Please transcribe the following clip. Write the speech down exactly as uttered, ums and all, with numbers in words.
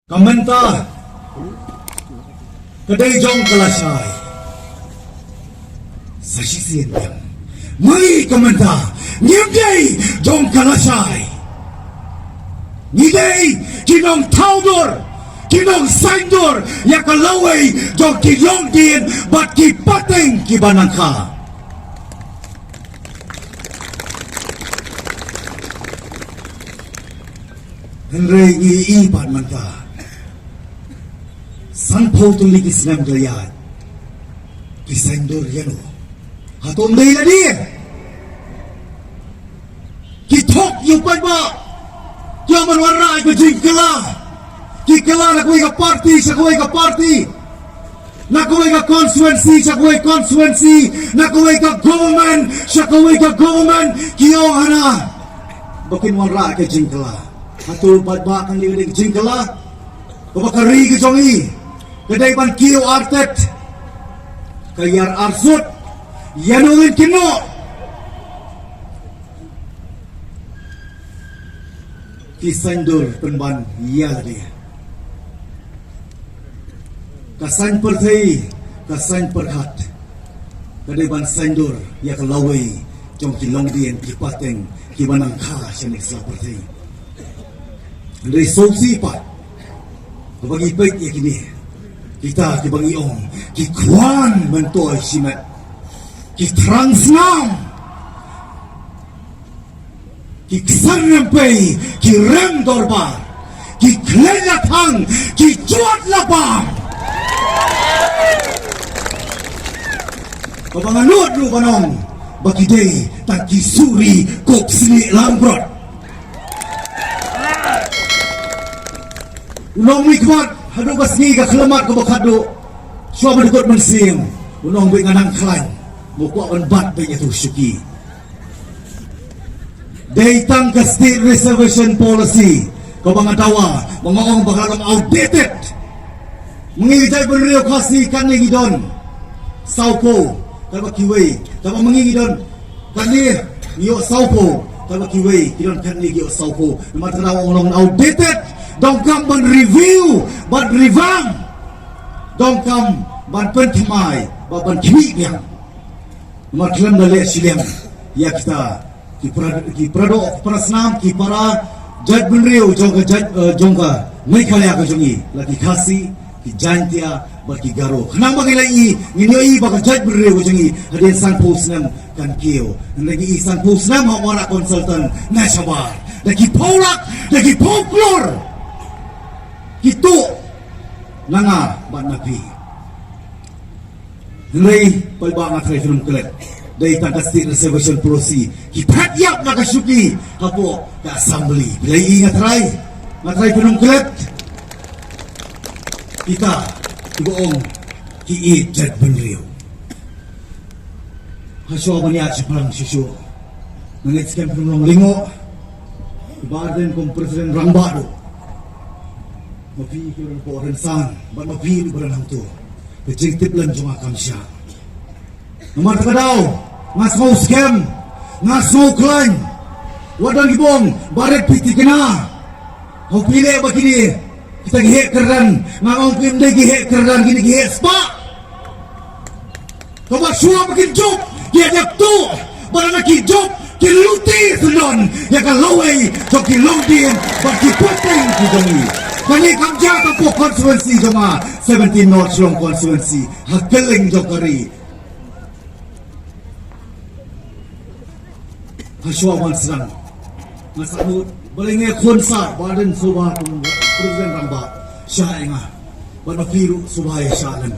Ka mynta ka dei jong ka lashai. Sa shisien biang. Ngi ka mynta ngim dei jong ka lashai. Ngi dei ki nongthaw dur, ki nongsaiñdur ïa ka lawei jong ki longdien bad ki pateng kiba nang kha. Hynrei ngi i pat mynta, sanphew tylli ki snem ka la ïaid, ki saiñdur ïano? Hato ym dei lade? Ki thok ïa u paidbah, ki ong ban wanrah ïa ka jingkylla. Ki kylla na kawei ka party sha kawei ka party, na kawei ka constituency sha kawei constituency, na kawei ka government sha kawei ka government. Ki ong hana ba kin wanrah ïa ka jingkylla. Hato u paidbah kan leh ïa ka jingkylla? Kaba ka ri ka jong i ka dei ban kiew artet, ka ïar arsut. Ïano ngin kynnoh? Ki saiñdur pynban ïa lade. Ka saiñ pyrthei, ka saiñ pyrkhat, ka dei ban saiñdur ïa ka lawei jong ki longdien, ki pateng kiba nang kha sha ne sha pyrthei. Hynrei sngewsih pat kaba ngi peit ïa kine, kita kiba ngi ong ki khwan myntoi shimet, ki thrang snam, ki ksan rympei, ki rem dorbar, ki khlem la thang, ki jot la bam. Kaba nga nud ruh ban ong ba ki dei tang ki suri kop snieh langbrot. U nongmihkhmat haduh ka sngi ka khlamat kaba khatduh, shuwa ba dkut mynsiem, u nongmih nga nang khlaiñ, nga kwah ban bat beit ïa tu shuki. Dei tang ka State Reservation Policy kaba nga dawa, ba nga ong ba ka long outdated. Ma ngi ka jaitbynriew Khasi katne ngi don sawphew, katba kiwei, katba ma ngi ngi don katne ngi ïoh sawphew, katba kiwei ki don katne ki ïoh sawphew. Namar kata ka daw ong long outdated. Donkam ban review, ban revamp. Donkam ban pynthymmai bad ban khmih biang. Namar khlem da leh shiliang ïa kita ki para, ki para doh, para snam, ki para jaitbynriew jong ka jait, eh, jong ka Meghalaya ka jong ngi, la ki Khasi, ki Jaintia bad ki Garo. Khnang ba ngi la i, ngin ïohi ba ka jaitbynriew ka jong ngi hadien sanphew snem kan kiew. Hynrei ngi i sanphew snem ha u wanrah consultant na shabar, da ki phew lak, da ki phew klur ki tuh na nga bad na phi. Hynrei paidbah, nga tharai phin ym klet. Dei tang ka State Reservation Policy, ki phet ïap na ka shuki hapoh ka Assembly. Phi la i, nga tharai, nga tharai phin ym klet. Kita kiba ong ki ïeit jaitbynriew, ha shuwa ban ïaid shaphrang shuh shuh, nga ngeit skhem phin ym long lyngngoh. I Bah Ardent kum President Rangbah ruh, ma phi ki rangbah rynsan bad ma phi ruh ba don hangto, ka jingtip lem jong nga kam shah. Namar kata ka daw nga sngew skhem, nga sngew khlaiñ. Wat don kiba ong ba rit phi thikna. Haba phi leh ba kine kita ki heh kyrdan, nga ong kim dei ki heh kyrdan, kine ki heh spah. Kaba shuwa ba kin jop, ki ïa dep tuh, ba lada ki jop, kin lute syndon ïa ka lawei jong ki longdien bad ki pateng ki jong ngi. Kane kam jia hapoh constituency jong nga, seventeen North Shillong constituency, ha kylleng jong ka ri. Ha shuwa ban sdang, nga sngewthuh balei ngi khun sa Bah Ardent sngewbha kum President Rangbah, shah ïa nga. Bad ma phi ruh sngewbha ïa shah lem.